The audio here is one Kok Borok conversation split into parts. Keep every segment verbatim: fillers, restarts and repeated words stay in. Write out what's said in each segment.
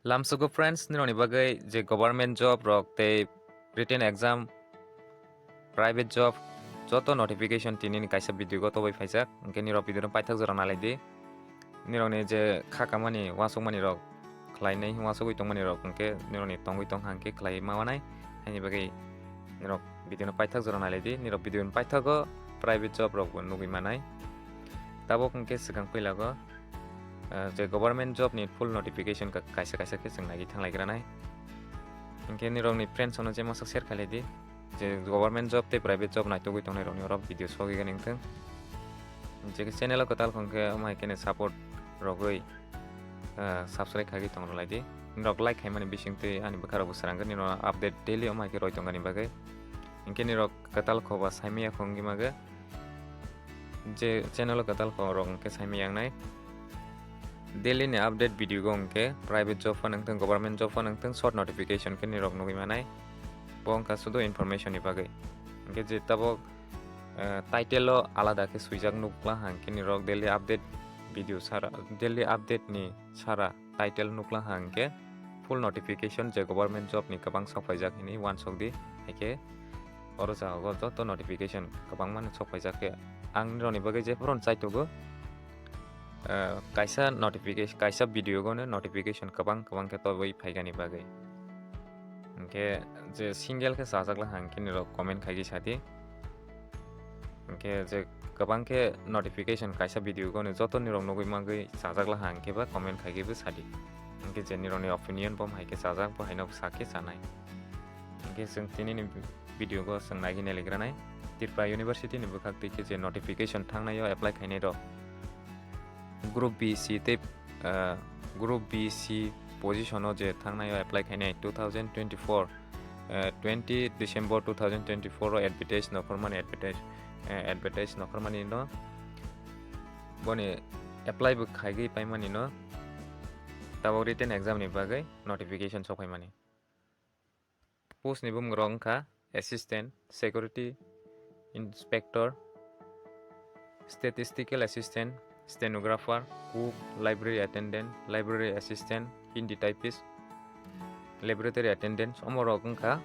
Lamsogo friends, nirokni bagwi je government job rok tei written exam, private job, joto notification tinini kaisa video go tobwi phaijak. Hwnkhe nirok video no paithak jora nalaidi. Nirokni je kha kamani, uansukmani rok khlainai, uansugwi tongmani rok hwnkhe nirokni tongwi tongkha hwnkhe khlai ma wanai. Haini bagwi nirok video no paithak jora nalaidi. Nirok video ni paithago private job rok bo nugwi manai. Tabuk hwnkhe swkang puila go, ah, je government job ni full notification ka-, kaisa kaisa khe chwng naiwi thanglai granai. Hwnkhe nirokni friends ono je masa share khailai di, je government job tei private job naitugwi tongnai rokni oro video sogwi gani wngthung. Je channel o kwtal hwnkhe omo hai kheno support rogwi, ah, subscribe khagwi tong rwlai di. Nirok like khaimani bising twi ani bwkha rok bo srang gani no update daily omo hai khe roi tong gani bagwi. Hwnkhe nirok kwtal khoba saimaya khongwi magwi. Je channel o kwtal khorok hwnkhe saimaya wngnai. Daily ni update video go hwnkhe private job phano wngthung, government job phano wngthung, short notification khe nirok nugwi manai. Bo wngkha sudo information ni bagwi. Hwnkhe je tabuk, eh, title o alada khe swijak nukla hwnkhe nirok daily update video sara, daily update ni sara title nukla hwnkhe full notification je government job ni kwbang sok phaijak hinwi uansuk di. Haikhe oro jaga o joto notification kwbangma no sok phaijak khe ang nirokni bagwi je phano chaitugo, eh, kaisa notification, kaisa video gono notification kwbang kwbang khe tobwi phaigani bagwi. Hwnkhe je single khe chajakla hwnkhe nirok comment khaigwi sadi. Hwnkhe je kwbang khe notification kaisa video gono joto nirok nugwi magwi chajakla hwnkhe ba comment khaigwi bo sadi. Hwnkhe je nirokni opinion bo hai khe chajak bo haino sakhe chanai. Hwnkhe chwng tinini video go chwng naigwi nailai granai. Tripura University ni bwkhak twi khe je notification thangnai o apply khainai rok. Group B C tei, ah, Group B C position o je thangnai o apply khainai two thousand twenty-four, ah, twenty December two thousand twenty-four o advertise nokhormani advertise, eh, advertise nokhormani no boni apply bo khaigwi paimani no tabuk written exam ni bagwi notification sokphaimani. Post ni bumung rok wngkha assistant, security inspector, statistical assistant, stenographer, cook, library attendant, library assistant, Hindi typist, laboratory attendant, omo rok wngkha,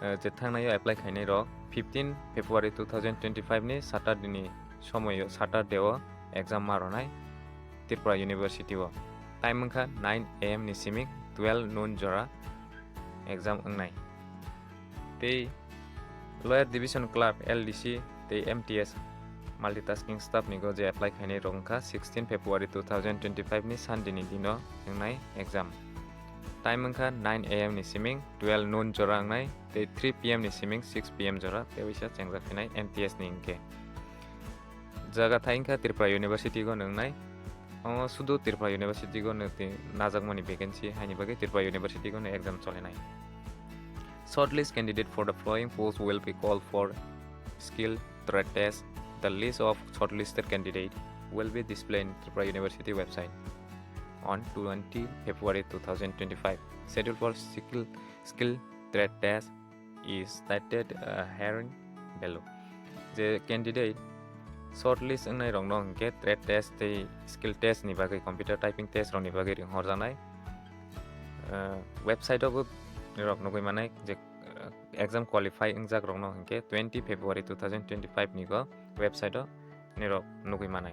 eh, je thangnai o apply khainai rok fifteen February two thousand twenty-five ni Saturday ni somoio, Saturday o exam ma rwnai Tripura University o. Time wngkha nine A M ni simi twelve noon jora exam wngnai. Tei Lower Division Clerk, L D C tei M T S multitasking staff ni go je apply khainai rok wngkha sixteen February two thousand twenty-five ni Sunday ni dino wngnai exam. Time wngkha nine A M ni siming twelve noon jora wngnai tei three P M ni siming six P M jora tei waisa chengjak phinai M T S ni hwnkhe. Jaga thai wngkha Tripura University go wngnai. Omo sudu Tripura University go nw twi najakmani vacancy haini bagwi Tripura University go nw exam cholinai. Shortlist candidate for the following post will be called for skill trade test. The list of shortlisted candidate will be displayed in Tripura University website on twenty February two thousand twenty-five. Schedule for skill, skill trade test is stated, uh, herein below. Je candidate shortlist wngnai rokno hwnkhe trade test tei skill test ni bagwi, computer typing test rokni bagwi ringhorjaknai. Uh, website o bo rok nugwi manai je, uh, exam qualify wngjak rokno hwnkhe twenty February two thousand twenty-five ni go website o nirok nugwi manai.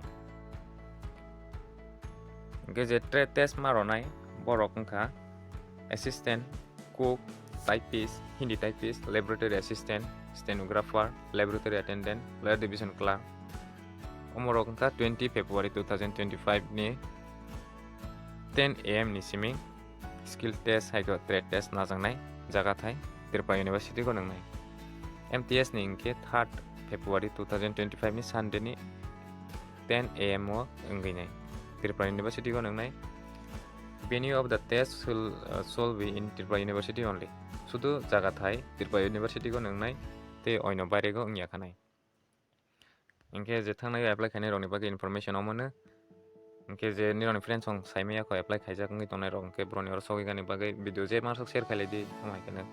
Hwnkhe je trade test ma rwnai borok wngkha assistant, cook, typist, Hindi typist, laboratory assistant, stenographer, laboratory attendant, lower division clerk. Omorok wngkha twenty February two thousand twenty-five ni ten A M ni simi skill test hai khe trade test najaknai jaga thai Tripura University go nwngnai. M T S ni hwnkhe third February two thousand twenty-five ni Sunday ni ten A M o wngwi nai Tripura University go nwngnai. Venue of the test shall, uh, shall be in Tripura University only. Sudu jaga thai Tripura University go nwngnai tei oino baire go wngya khanai. Hwnkhe je thangnai apply khainai rokni bagwi information omono. Hwnkhe je nirokni friends rok saimaya kho apply khaijak wngwi tongnai rok, hwnkhe borokni oro sogwi gani bagwi video je mansuk share khailai di, omo hai kheno.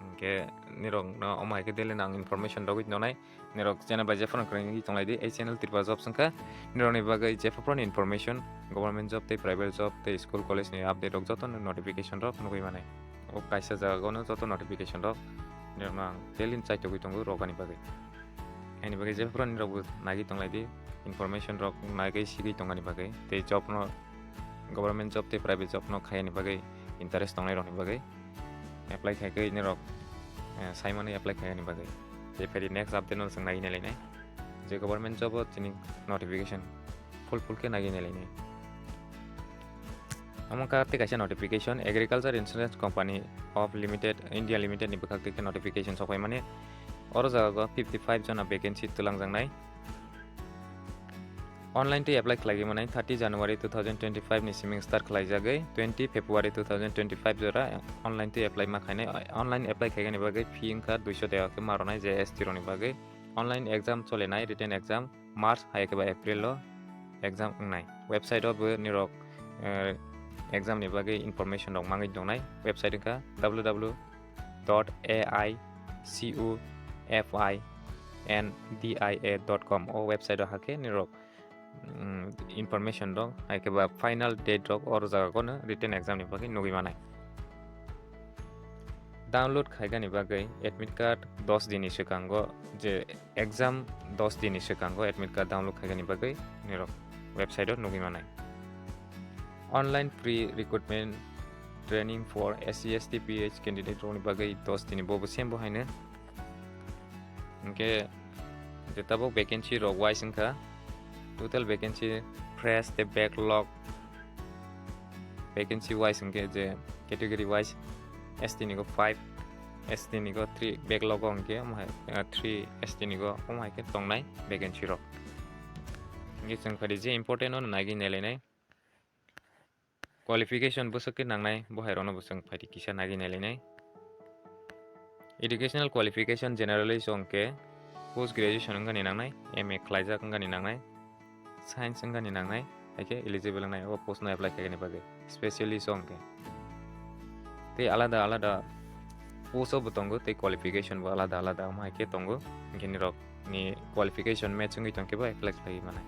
Hwnkhe Nirok no omo hai khe daily no ang information rogwi tongnai. Nirok channel bai jephru kwrwngwi tonglai di, ei channel Tripura Jobs wngkha. Nirokni bagwi jephru information, government job tei private job tei school college ni update rok joto no notification rok nugwi manai. O kaisa jaga no joto notification rok nirok no ang daily chaitogwi tongo rogani bagwi. Ani bagwi jephru nirok bo nagwi tonglai di, information rok nagwi sigwi tongani bagwi tei job no, government job tei private job no khayani bagwi interest tongnai rokni bagwi apply khai khe nirok, eh, saimani apply khaini bagwi. Tei phaidi next update no chwng nagwi nailainai. Je government job o chini notification full full khe nagwi nailainai. Omo kha tei kaisa notification, Agriculture Insurance Company of Limited, India Limited ni bwkhak twi khe notification sopai mani. Oro jaga o fifty five jona vacancy twlangjaknai. Online twi apply khlaiwi manai thirty January two thousand twenty-five ni siming start khlaijagwi twenty February two thousand twenty-five jora online twi apply ma khainai. Online apply khaigani bagwi fee wngkha duiso taka khe ma rwnai je S T rokni bagwi. Online exam cholenai, written exam March hai khe ba April o exam wngnai. Website o bo nirok, eh, exam ni bagwi information rok mangwi tongnai. Website wngkha W W W dot A I C U F I N D I A dot com. O website o hakhe nirok, mm, information rok, hai khe ba final date rok oro jaga kono written exam ni bagwi nugwi manai. Download khaigani bagwi admit card dos din ni swkango, je exam dos din ni swkango admit card download khaigani bagwi nirok website o nugwi manai. Online pre-recruitment training for S C, S T, P H candidate rokni bagwi dos din ni bo bo same bo haino. Hinkhe je tabuk vacancy rok wise wngkha, total vacancy fresh tei backlog vacancy wise hinkhe je category wise S T ni go five, S T ni go three, backlog o hinkhe omo hai, ah, three, S T ni go omo hai khe tongnai vacancy rok. Hinkhe chwng phaidi je important no nagwi nailainai. Qualification bwswk khe nangnai, bo hai rokno bo chwng phaidi kisa nagwi nailainai. Educational qualification generally chwng khe post graduation wngani nangnai, M A khlaijak wngani nangnai, science wngani nangnai, hai khe eligible wngnai o post no apply khaigani bagwi, specially chwng khe. Tei alada alada post o bo tongo, tei qualification bo alada alada omo hai khe tongo, hinkhe nirok ni qualification match wngwi tong khe bo apply khlaiwi manai.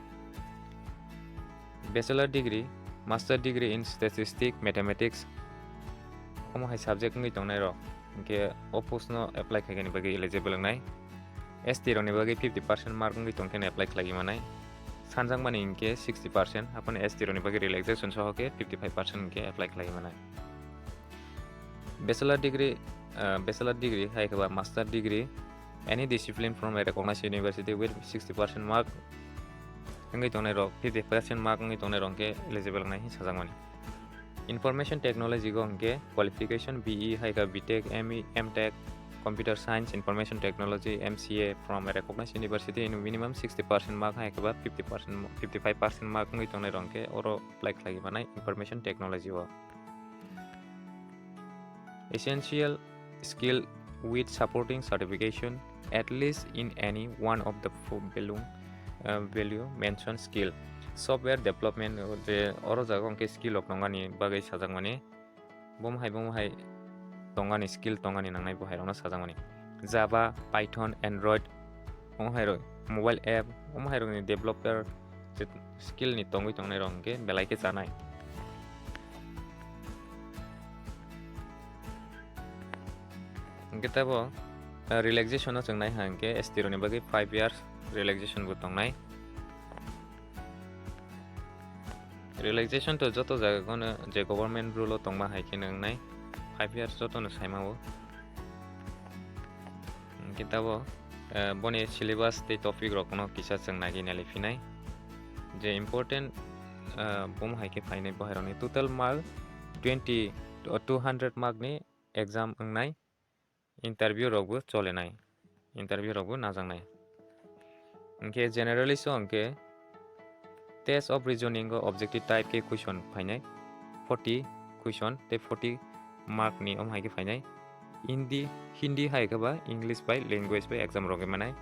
Bachelor degree, master degree in statistics, mathematics, omo hai subject wngwi tongnai rok, hinkhe o post no apply khaigani bagwi eligible wngnai. S T rokni bagwi fifty percent mark wngwi tong khe apply khlaiwi manai. Sanjakmani hinkhe sixty percent, haphano S T rokni bagwi relaxation soho khe fifty five percent hinkhe apply khlaiwi manai. Bachelor degree, ah, bachelor degree hai khe ba master degree, any discipline from a recognized university with sixty percent mark wngwi tongnai rok, fifty percent mark wngwi tongnai rok khe eligible wngnai hinwi sajakmani. Information technology go hinkhe qualification B E hai khe B Tech, M E, M Tech, computer science, information technology, M C A from a recognized university in minimum sixty percent mark hai khe ba fifty percent, fifty five percent mark wngwi tongnai rok khe oro apply khlaiwi manai information technology o. Essential skill with supporting certification at least in any one of the four below, uh, below mentioned skill. Software development, uh, je oro jaga hinkhe skill rok tongani bagwi sajakmani. Bomo hai, bomo hai tongani skill tongani nangnai bo hai rokno sajakmani. Java, Python, Android, omo hai rok mobile app, omo hai rokni developer je skill ni tongwi tongnai rok hinkhe belai khe chanai. Hinkhe tabo, ah, relaxation no chwng nai ha hinkhe S T rokni bagwi five years relaxation bo tongnai. Relaxation to joto jaga kono je government rule o tongma hai khe nwngnai, five years joto no saima o. Hinkhe tabo, eh, boni syllabus tei topic rok no kisa chwng nagwi nai phinai. Je important, eh, bomo hai khe phainai bo hai rokni total mark twenty, two hundred mark ni exam wngnai, interview rok bo cholenai, interview rok bo najaknai. Hinkhe generally so hinkhe test of reasoning o objective type khe question phainai, forty question tei forty mark ni omo hai khe phainai. Hindi, Hindi hai khe ba English bai language bai exam rogwi manai.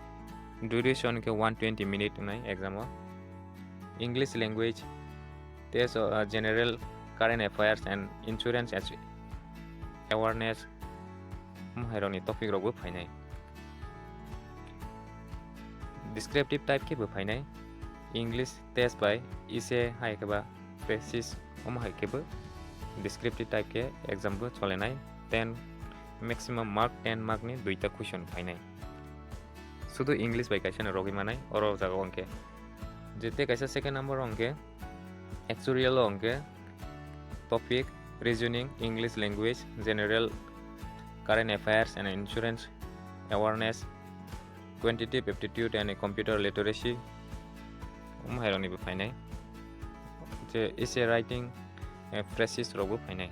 Duration khe one twenty minute wngnai exam o. English language test o, uh, general current affairs and insurance as awareness. Omo hai rokni topic rokbo phainai. Descriptive type khe bo phainai. English test bai essay hai khe ba thesis, omo hai khe bo descriptive type khe exam bo cholenai. Ten, maximum mark ten mark ni duita question phainai. Sudu English bai kaisa no rogwi manai oro jaga o hwnkhe. Je tei kaisa second number o hwnkhe actuarial o hwnkhe topic, reasoning, English language, general, current affairs and insurance awareness, quantitative aptitude and computer literacy, omo hai rokni bo phainai. Je essay writing, eh, thesis rok bo phainai.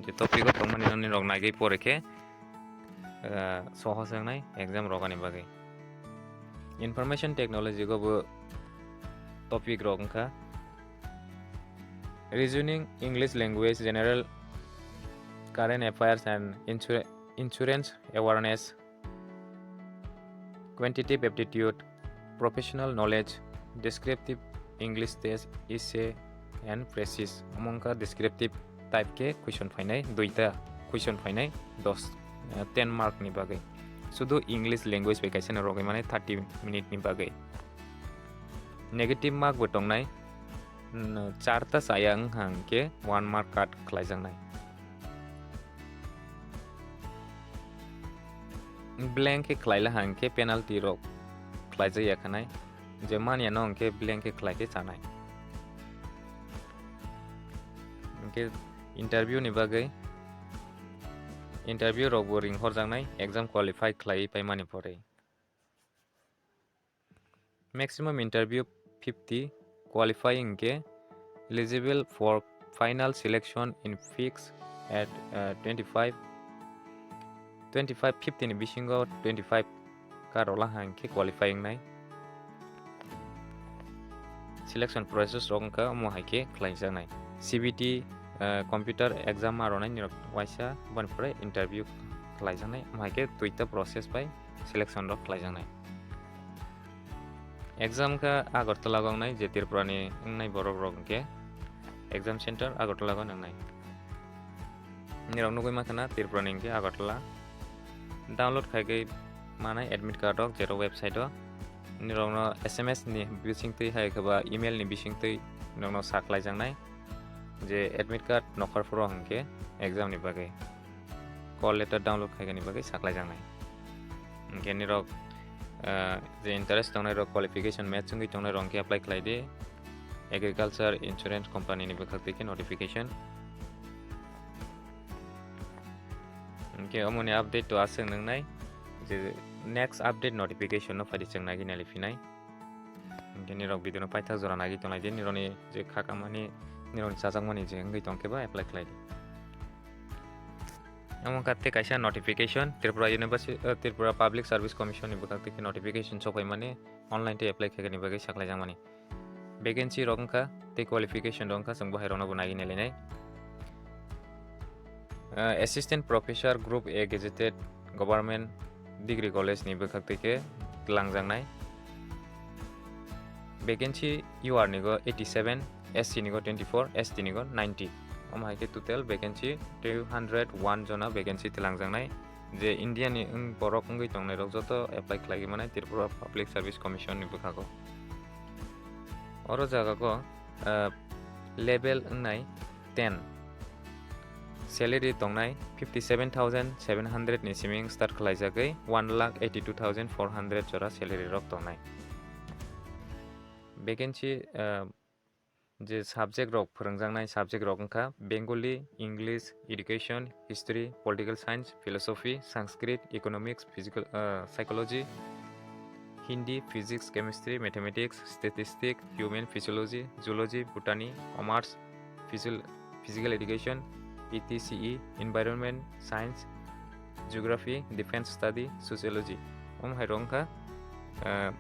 Je topic o tongmani nini rok naigwi pore khe, eh, sohos wngnai exam rogani bagwi. Information technology go bo topic rok wngkha reasoning, English language, general, current affairs and insur-, insurance awareness, quantitative aptitude, professional knowledge, descriptive English test, essay and thesis. Omo wngkha descriptive type khe question phainai, duita question phainai, dos, eh, ten mark ni bagwi. Sudu English language bai kaisa no rogwi manai thirty minute ni bagwi. Negative mark bo tongnai, mm, charta chaya wngkha hwnkhe one mark cut khlaijaknai. Blank khe khlaila hwnkhe penalty rok khlaijak ya khanai, je manya no hwnkhe blank khe khlai khe chanai. Hwnkhe interview ni bagwi, interview rok bo ring horjaknai exam qualify khlaiwi paimani pore. Maximum interview fifty, qualifying hwnkhe eligible for final selection in fix at, uh, twenty-five, twenty-five, fifty ni bisingo twenty-five ka rola hwnkhe qualify wngnai. Selection process rok wngkha omo hai khe khlaijaknai. C B T, uh, computer exam ma rwnai nirok waisa boni pore interview khlaijaknai, omo hai khe duita process bai selection rok khlaijaknai. Exam kha Agartala o wngnai, je Tripura ni wngnai borok rok hwnkhe exam center Agartala o wngnai. Nirok nugwi mankha na Tripura ni hwnkhe Agartala. Download khaigwi manai admit card rok jero website o. Nirok no S M S ni bisingtwi hai khe ba email ni bisingtwi nirok no sa khlaijaknai je admit card nokhor phuru hwnkhe exam ni bagwi call letter download khaigani bagwi saklaijaknai. Hwnkhe nirok, ah, je interest tongnai rok, qualification match wngwi tongnai rok hwnkhe apply khlai di. Agriculture Insurance Company ni bwkhak twi khe notification. Hwnkhe omoni update to aswk nwngnai je next update notification no phaidi chwng nagwi nai phinai. Hwnkhe nirok video no paithak jora nagwi tonglai di, nirokni je kha kamani, nirokni chajakmani je wngwi tongkhe ba apply khlai di. Omo wngkha tei kaisa notification, Tripura University, eh, Tripura Public Service Commission ni bwkhak tei khe notification sokphaimani, online tei apply khaikani bagwi saklaijakmani. Vacancy rok wngkha tei qualification rok wngkha, chwng bo hai rokno bo nagwi nailainai. Eh, Assistant Professor Group A Gazetted Government Degree College ni bwkhak twi khe twlangjaknai. Vacancy U R nigo eighty-seven, S C nigo twenty-four, S T nigo ninety. Omo hai khe total vacancy two hundred one jona vacancy twlangjaknai. Je India ni wng borok wngwi tongnai rok joto apply khlaiwi manai Tripura Public Service Commission ni bwkhago. Oro jaga go, ah, level wngnai ten. Salary tongnai fifty seven thousand seven hundred ni simi start khlaijagwi one lakh eighty two thousand four hundred jora salary rok tongnai. Vacancy, ah, je subject rok phwrwngjaknai subject rok wngkha Bengali, English, Education, History, Political Science, Philosophy, Sanskrit, Economics, Physical, ah, Psychology, Hindi, Physics, Chemistry, Mathematics, Statistics, Human Physiology, Zoology, Botany, Commerce, Physical, Physical Education, E T C E, Environment Science, Geography, Defense Study, Sociology. Omo hai rok wngkha, ah,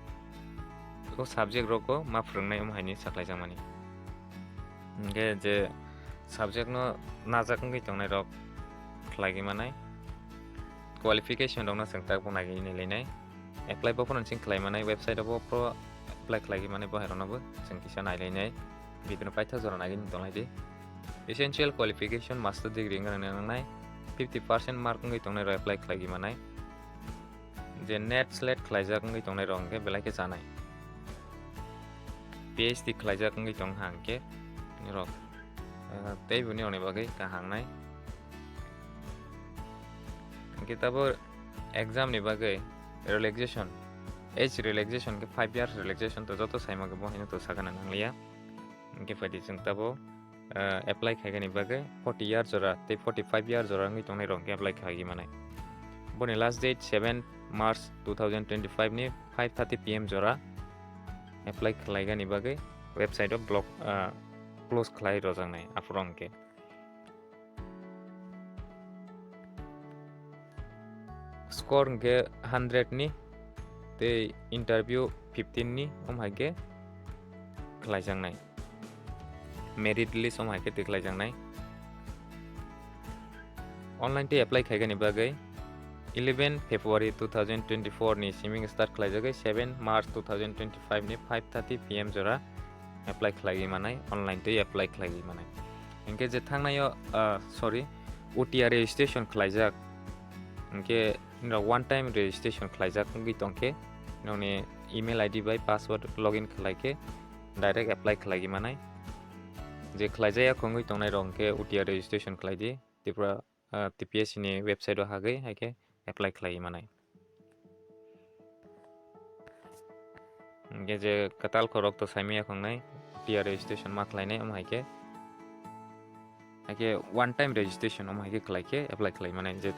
o subject rogo ma phwrwngnai omo haini saklaijakmani. Hwnkhe je subject no najak wngwi tongnai rok khlaiwi manai, qualification rokno chwng tak bo naiwi nailainai. Apply bo phano chwng khlai manai, website o bo phro apply khlaiwi manai, bo hai rokno bo chwng kisa nailainai. Video no paithak jora nagini tonglai di. Essential qualification master degree wngna nangnai. fifty percent mark wngwi tongnai rok apply khlaigwi manai. Je NET SLET khlaijak wngwi tongnai rok hwnkhe belai khe chanai. PhD khlaijak wngwi tong ha hwnkhe rok, eh, tei bini rokni bagwi kaham nai. Hwnkhe tabo exam ni bagwi relaxation, age relaxation khe five years relaxation to joto saima khe bo haino to sakana nangliya. Hwnkhe phaidi chwng tabo, eh, apply khaigani bagwi forty year jora tei forty five year jora wngwi tongnai rok hwnkhe apply khaigwi manai. Boni last date seven March two thousand twenty-five ni five thirty P M jora apply khlaigani bagwi website o block, ah, close khlai rojaknai aphuru hwnkhe. Score hwnkhe hundred ni tei interview fifteen ni, omo hai khe khlaijaknai. Merit list omo hai khe twi khlaijaknai. Online tei apply khaigani bagwi eleven February two thousand twenty-four ni siming start khlaijagwi seven March two thousand twenty-five ni five thirty P M jora apply khlaigwi manai, online tei apply khlaigwi manai. Hinkhe je thangnaio, ah, sorry, O T R registration khlaijak, hinkhe norok one time registration khlaijak wngwi tongkhe, nokni email I D bai password login khlaikhe direct apply khlaigwi manai. Je khlaijaya wngwi tongnai rok hinkhe O T R registration khlaidi, Tripura, ah, T P S C ni website o hagwi haikhe apply khlaiwi manai. Hingke je kwtal khorok to saimaya khongnai, T R registration ma khlainai, omo hai khe, hai khe one time registration, omo hai khe khlai khe apply khlai manai, je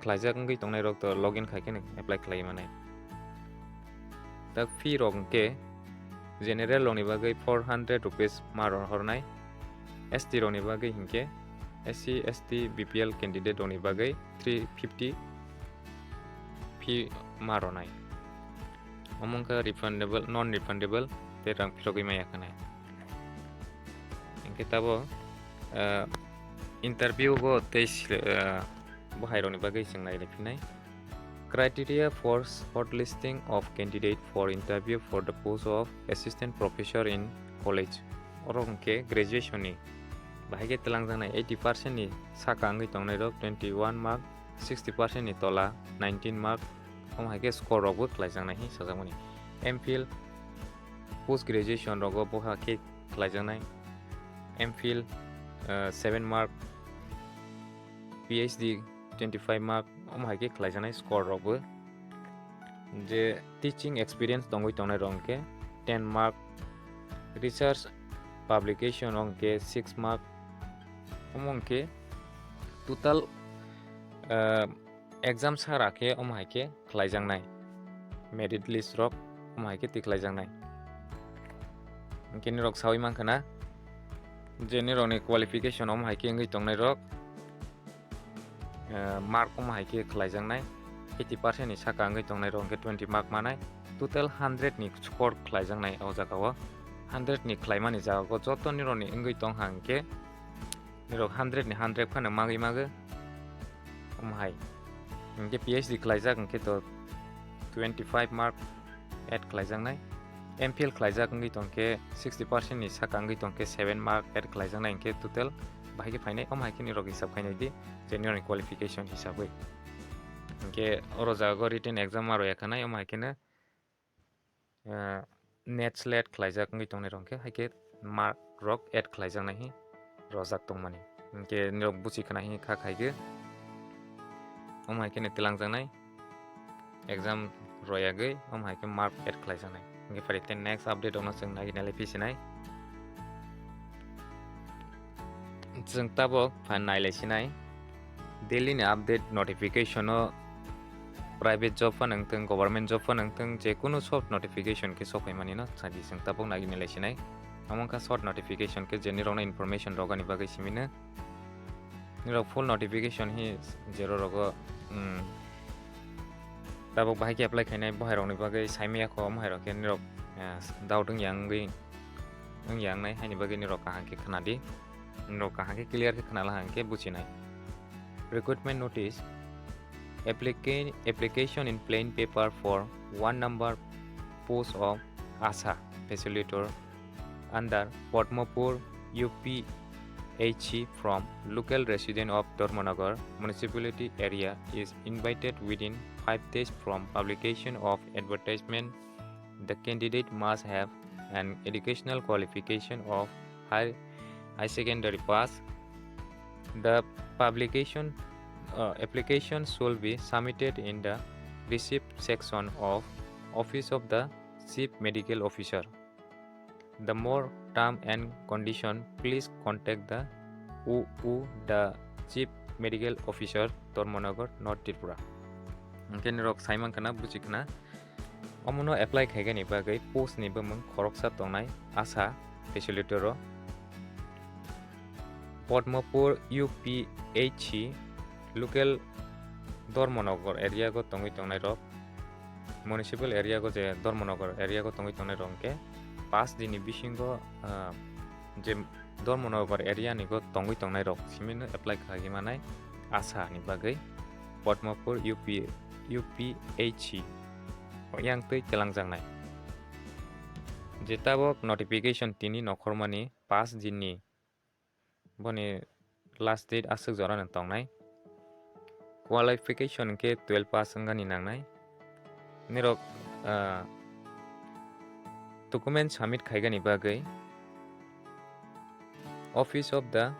khlaijak wngwi tongnai rok to login khai khe apply khlai manai. Ta fee rok hingke general rokni bagwi four hundred rupees ma rohornai, S T rokni bagwi hingke S C, S T, B P L candidate rokni bagwi three fifty fee ma ronai. Omo wngkha refundable, non refundable, tei rang phirogwi maya khanai. Hingke tabo, ah, interview bo tei sile-, ah, bo hai rokni bagwi chwng nai phinai. Criteria for shortlisting of candidate for interview for the post of assistant professor in college. Oro hingke graduation ni bahai khe twlangjaknai eighty percent ni saka wngwi tongnai rok twenty one mark, sixty percent ni tola nineteen mark, omo hai khe score rok bo khlaijaknai hin sajakmani. M Phil, post graduation rogo bo hai khe khlaijaknai. M Phil, ah, seven mark, P H D twenty five mark, omo hai khe khlaijaknai score rok bo. Je teaching experience tongwi tongnai rok hingke ten mark, research publication rok hingke six mark, omo hingke total, ah, exam sara khe omo hai khe khlaijaknai, merit list rok omo hai khe twi khlaijaknai. Hingke nirok sawi mankha na je nirokni qualification omo hai khe wngwi tongnai rok, eh, mark omo hai khe khlaijaknai, eighty percent ni saka wngwi tongnai rok hingke twenty mark manai, total hundred ni score khlaijaknai o jaga o. Hundred ni khlaimani jaga o joto nirokni wngwi tong ha hingke nirok hundred ni hundred phano magwi magwi. Omo hai. Hingke P H D khlaijak hingke to twenty five mark add khlaijaknai. M Phil khlaijak wngwi tongkhe sixty percent ni saka wngwi tongkhe seven mark add khlaijaknai hingke total bahai khe phainai. Omo hai khe nirok hisab khainai di je nirokni qualification hisabwi. Hingke oro jaga o written exam aro yakhanai omo hai kheno ah, net slet khlaijak wngwi tongnai rok hwnkhe, hai khe mark rok add khlaijaknai hi rojak tongmani. Hinkhe nirok buchi khna hi kha khai khe, omo hai khe no twlangjaknai exam royagwi, omo hai khe mark add khlaijaknai. Hinkhe phaidi tei next update rokno chwng naiwi nailai phisinai. Chwng tabuk phan nailai sinai. Daily ni update notification o private job phano wngthung, government job phano wngthung, je kunu short notification khe sokphaimani no sadi chwng tabuk naiwi nailai sinai. Omo wngkha short notification khe je nirokno information rwgani bagwi simino. Nirok full notification hi jero rogo, um, tabuk bahai khe apply khainai bohairokni bagwi saimaya kho, omo hairok khe nirok, eh, doubt wngya wngwi, wngya wngnai, haini bagwi nirok kaham khe khna di. Nirok kaham khe clear khe khna la hang khe buchinai. Recruitment notice, applica-, application in plain paper for one number post of ASHA facilitator under Padmapur U P H C from local resident of Dharmanagar municipality area is invited within five days from publication of advertisement. The candidate must have an educational qualification of high, high secondary pass. The publication, uh, application should be submitted in the receipt section of Office of the Chief Medical Officer. The more term and condition, please contact the U U, the Chief Medical Officer, Dharmanagar, North Tripura. Hwnkhe norok saiman khna, buji khna. Omono apply khaigani bagwi post ni bumung khoroksa tongnai, ASHA facilitator o. Padmapur U P H C local Dharmanagar area go tongwi tongnai rok, municipal area go je Dharmanagar area go tongwi tongnai rok hwnkhe pass din ni bisingo, ah, je Dharmanagar area ni go tongwi tongnai rok simi no apply khlaiwi manai ASHA ni bagwi Padmapur U P, U P H C o yang twi twlangjaknai. Je tabok notification tini nokhormani pass din ni boni last date aswk jora no tongnai. Qualification khe twelve pass wngani nangnai. Nirok, ah, document submit khaigani bagwi Office of the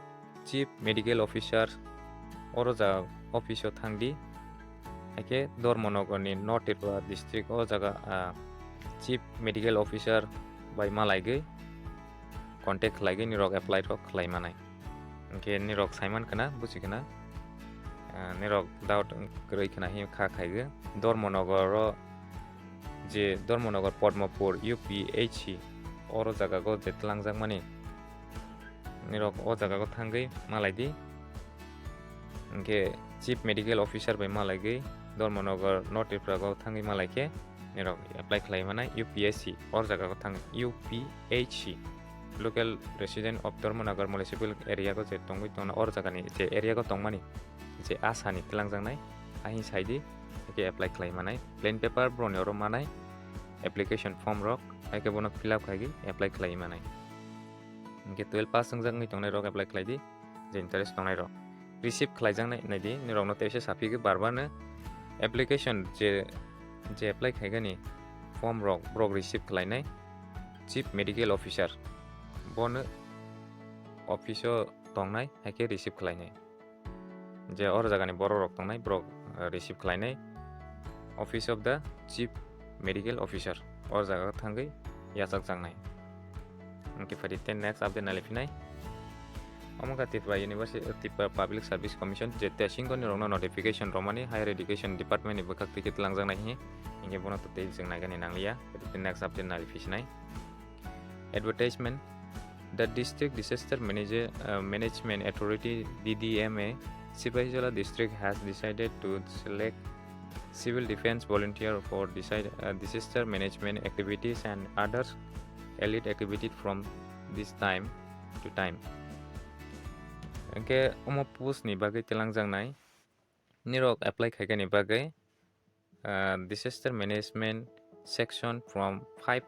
Chief Medical Officer oro ja office o thangdi. Haikhe Dharmanagar ni North Tripura district o jaga, ah, Chief Medical Officer bai malaigwi contact khlaigwi nirok apply rok khlai manai. Hwnkhe nirok saiman khna, buji khna, ah, nirok doubt kwrwi khna hi kha khaigwi. Dharmanagar o je Dharmanagar Padmapur U P H C oro jaga go je twlangjakmani nirok o jaga go thangwi malaidi. Hwnkhe Chief Medical Officer bai malaigwi Dharmanagar North Tripura go thangwi malaikhe nirok apply khlai manai U P H C, or jaga go thang U P H C, local resident of Dharmanagar municipal area go je tongwi tongna, or jaga ni je area go tongmani je ASHA ni twlangjaknai, ahin saidi, haikhe apply khlai manai. Plain paper boroni oro manai, application form rok, haikhe bono fill up khaigwi apply khlai manai. Hwnkhe twelve pass wngjak wngwi tongnai rok apply khlai di, je interest tongnai rok. Receive khlaijaknai, naidi, nirokno teisa saphigwi barbarno application je, je apply khaigani form rok borok receive khlainai Chief Medical Officer, bono office o tongnai, haikhe receive khlainai. Je or jagani borok rok tongnai, borok, eh, receive khlainai Office of the Chief Medical Officer, or jaga thangwi yachakjaknai. Hwnkhe phaidi tei next update nai phinai. Omo kha Tripura University, Tripura Public Service Commission je tesingo ni rokno notification romani Higher Education Department ni bwkhak twi khe twlangjaknai hi, hinkhe bono to tei chwng naigani nangliya. Phaidi tei next update nai phinai. Advertisement. The District Disaster Manager, uh, Management Authority, D D M A, Sipahijola District has decided to select civil defense volunteer for decide, uh, disaster management activities and others allied activities from this time to time. Hwnkhe omo post ni bagwi twlangjaknai nirok apply khaikani bagwi, uh, disaster management section from five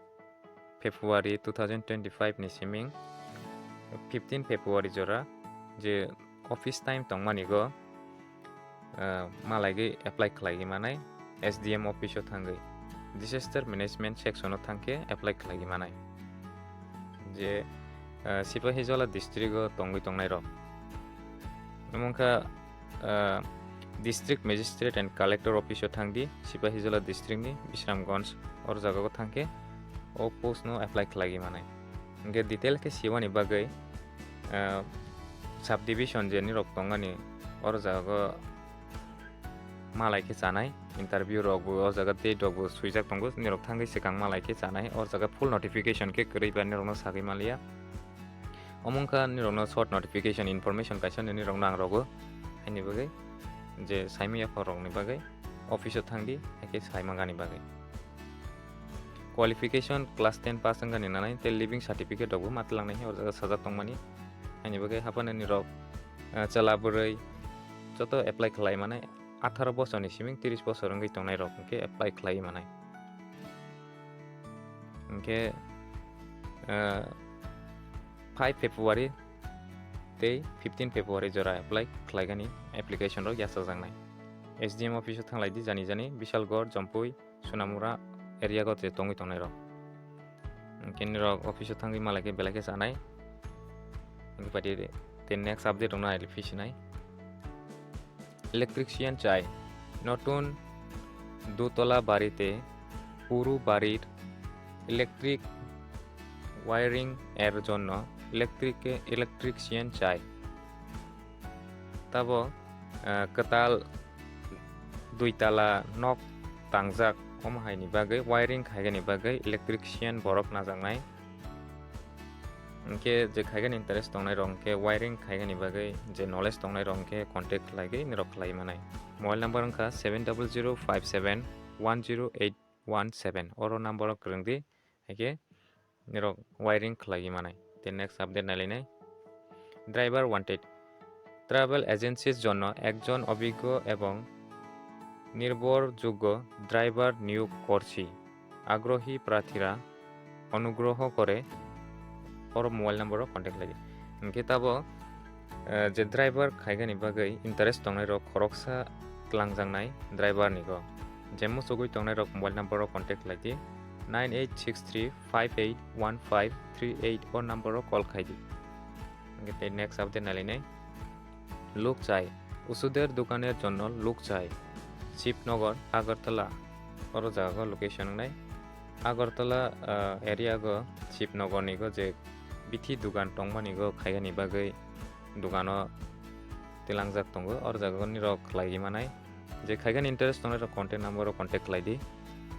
February two thousand twenty-five ni siming fifteen February jora je office time tongmani go, uh, malaigwi apply khlaigwi manai S D M office o thangwi disaster management section o thangkhe apply khlaigwi manai je, uh, Sipahijola district o tongwi tongnai rok. Omo wngkha, ah, District Magistrate and Collector Office o thangdi, Sipahijola District ni Bisramganj, or jaga o thangkhe o post no apply khlaiwi manai. Hwnkhe detail khe siwani bagwi, ah, subdivision je nirok tongmani or jaga o malai khe chanai, interview rok bo o jaga date rok bo swijak tongo, nirok thangwi swkang malai khe chanai, or jaga full notification khe kwrwi ba nirokno sagwi manliya. Omo wngkha nirokno short notification information kaisa nini rokno ang rogo. Haini bagwi je saimanya phorokni bagwi office o thangdi, haikhe saimangani bagwi. Qualification class ten pass wngani nanai tei living certificate rokbo ma twlangnai, o jaga sajak tongmani. Haini bagwi haphano nirok, eh, chwla bwrwi joto apply khlai manai, atharo bosorni siming tris bosor wngwi tongnai rok hwnkhe apply khlai manai. Hwnkhe, eh, five February tei fifteen February jora apply khlaigani application rok yachajaknai. S D M office o thanglai di jani jani Bishalgarh, Jampui, Sonamura area go je tongwi tongnai rok. Hwnkhe nirok office o thangwi malai khe belai khe chanai. Hwnkhe phaidi tei next update rok no nai phisinai. Electrician chai. নতুন দোতলা বাড়িতে পুরো বাড়ির electric wiring এর জন্য electric electrician চাই. Tabo, ah, kwtal dui tala nok tangjak, omo haini bagwi wiring khaigani bagwi electrician borok najaknai. Hwnkhe je khaigani interest tongnai rok hwnkhe wiring khaigani bagwi je knowledge tongnai rok hwnkhe contact khlaigwi norok khlai manai. Mobile number wngkha seven double zero five seven one zero eight one seven, oro number o kwrwng di, haikhe norok wiring khlaiwi manai. Tei next update nailainai. Driver wanted. Travel agencies জন্য একজন অভিজ্ঞ এবং নির্ভরযোগ্য ড্রাইভার নিয়োগ করছি। আগ্রহী প্রার্থীরা অনুগ্রহ করে, oro mobile number o contact khlai di. Hwnkhe tabo, eh, je driver khaigani bagwi interest tongnai rok khoroksa twlangjaknai driver ni go. Je muchugwi tongnai rok mobile number o contact khlai di, nine eight six three five eight one five three eight o number o call khai di. Hwnkhe tei next update nailainai. লোক চাই. ওষুধের দোকানের জন্য লোক চাই. শিবনগর, Agartala, oro jaga o location wngnai. Agartala, ah, area go Shibnogor ni go je bithi dugan tongmani go khaigani bagwi dugano tilangjak tongo, oro jaga o nirok khlaiwi manai. Je khaigani interest tongnai rok contact number o contact khlai di,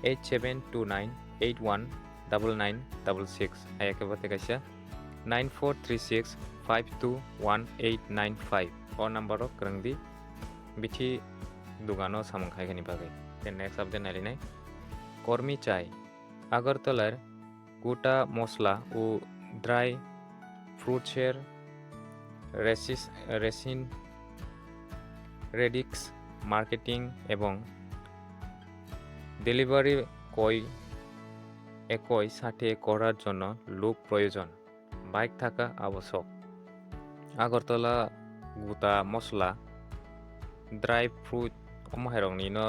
eight seven two nine eight one double nine double six, hai khe bo tei kaisa nine four three six five two one eight nine five, o number o kwrwng di bithi dugano samung khaigani bagwi. Tei next update nailainai. কর্মী চাই. আগরতলার গোটা মশলা ও ড্রাই ফ্রুটসের রেসিস-, resin, radix, marketing এবং ডেলিভারি কয় একই সাথে করার জন্য লোক প্রয়োজন। বাইক থাকা আবশ্যক। আগরতলা গোটা মশলা, dry fruit, omo hai rok ni no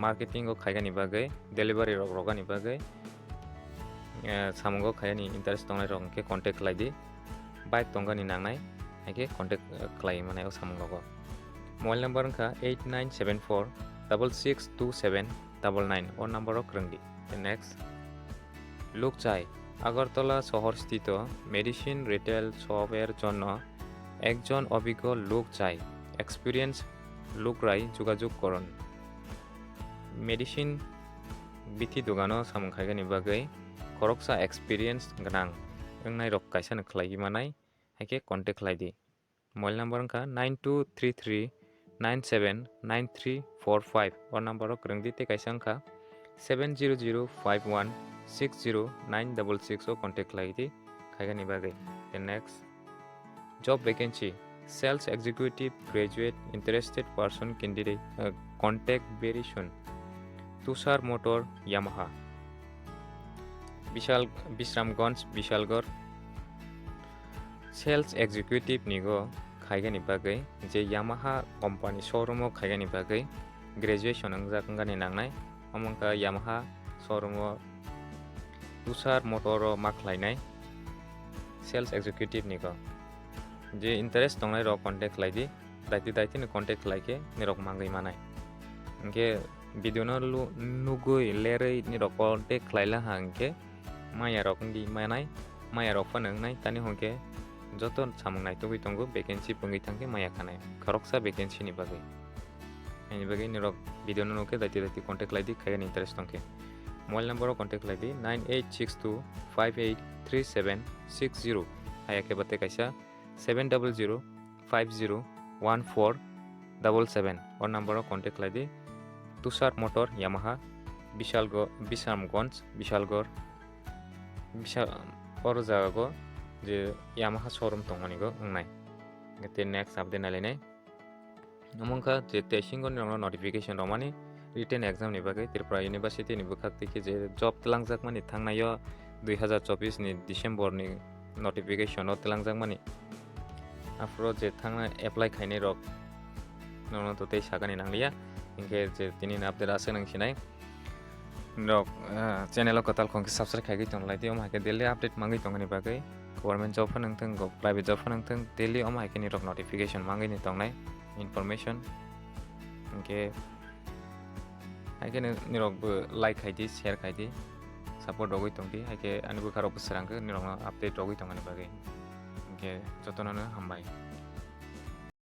marketing o khaigani bagwi, delivery rok rogani bagwi, eh, samung o khaigani interest tongnai rok hwnkhe contact khlai di. Bike tongani nangnai, hai khe contact, eh, khlai manai o samung rogo. Mobile number wngkha eight nine seven four double six two seven double nine, o number o kwrwng di. Next. লোক চাই. আগরতলা শহরস্থিত medicine retail শপের জন্য একজন অভিজ্ঞ লোক চাই. এক্সপিরিয়েন্স লোকরাই যোগাযোগ করুন. Medicine bithi dugano samung khaigani bagwi khoroksa experience gwnang wngnai rok kaisa no khlaiwi manai, hai khe contact khlai di. Mobile number wngkha nine two three three nine seven nine three four five, o number o kwrwng di, tei kaisa wngkha seven zero zero five one six zero nine double six, o contact khlai di khaigani bagwi. The next job vacancy, sales executive, graduate, interested person candidate, uh, contact very soon. Tushar Motor, Yamaha. Bishal, Bisramganj, Bishalgarh. Sales executive ni go khaigani bagwi, je Yamaha company showroom o khaigani bagwi graduation wngjak wngani nangnai. Omo wngkha Yamaha showroom o Tushar Motor o ma khlainai sales executive ni go. Je interest tongnai rok contact khlai di, daiti daiti ni contact khlai khe nirok mangwi manai. Hwnkhe video no lu-, nugwi lerwi nirok contact khlai la ha hwnkhe maya rok wngwi manai, maya rok phano wngnai, tani hwnkhe joto samung naitugwi tongo, vacancy pungwi thangkhe maya khanai, khoroksa vacancy ni bagwi. Haini bagwi nirok video no nukhe daiti daiti contact khlai di, khaigani interest tongkhe. Mobile number o contact khlai di, nine eight six two five eight three seven six zero, haya khe bate kaisa seven double zero five zero one four double seven, o number o contact khlai di. Tushar Motor, Yamaha, Bishalgo-, Bisramganj, Bishalgarh, Bisha-, oro jaga go je Yamaha showroom tongmani go wngnai. Tei next update nailainai. Omo wngkha je testing o nirokno notification rwmani written exam ni bagwi Tripura University ni bwkhak twi khe je job twlangjakmani thangnaio dui hazar chobbish ni December ni notification o twlangjakmani. Aphuru je thangna apply khainai rok nono to tei sakani nangliya. Hinkhe je tini ni update aswk nang sinai. Rok, ah, channel o kwtal khong khe subscribe khaigwi tonglai tei omo hai khe daily update mangwi tongani bagwi, government job phano wngthung, go-, private job phano wngthung, daily omo hai khe nirok notification mangwi ni tongnai, information. Hinkhe hai khe ni-, nirok bo like khai di, share khai di, support rogwi tong di, hai khe ani bwkha rok bo swrang khe nirok no update rogwi tongani bagwi. Hinkhe jotono no hambai.